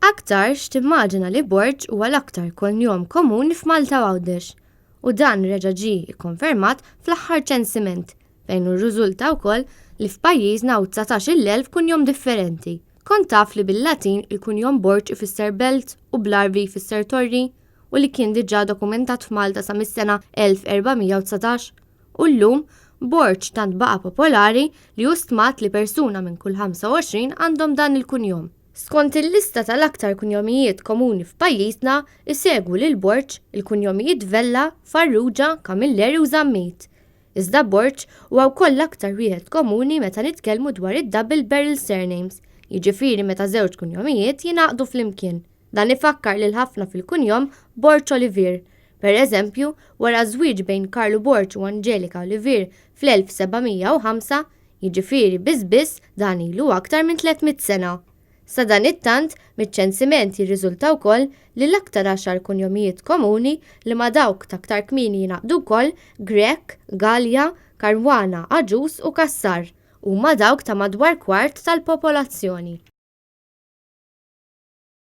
Aktarx timmaġina li Borg huwa l-aktar kunjom komuni f'Malta u Għawdex, u dan reġa' ġie kkonfermat fl-aħħar ċensiment, fejn rriżulta wkoll li f'pajjiżna hawn 19,000 kunjom differenti. Kont taf li bil-Latin il-kunjom Borg ifisser belt u bl-Għarbi jfisser torri u li kien diġà dokumentat f'Malta sa mis-sena 1419? U llum, Borg tant baqa' popolari li hu stmat li persuna minn kull 25 għandhom dan il-kunjom. Skont il-lista tal-aktar kunjomijiet komuni f'pajjiżna, isegwu lil Borg, il-kunjomijiet Vella, Farrugia, Camilleri u Zammit. Iżda Borg huwa wkoll l-aktar wieħed komuni meta nitkellmu dwar id-double barrel surnames, jiġifieri meta żewġ kunjomijiet jingħaqdu flimkien. Dan ifakkar lil ħafna fil-kunjom Borg Olivier. Per eżempju, wara żwieġ bejn Karlu Borg u Angelika Olivier fl-1705, jiġifieri biss biss dan ilu aktar minn 300 sena. Sadanittant, miċ-ċensiment jirriżulta wkoll li l-aktar għaxar kunjomijiet komuni li ma' dawk t'aktar kmieni jingħaqdu wkoll Grech, Galea, Caruana, Agius u Cassar, huma dawk ta' madwar kwart tal-popolazzjoni.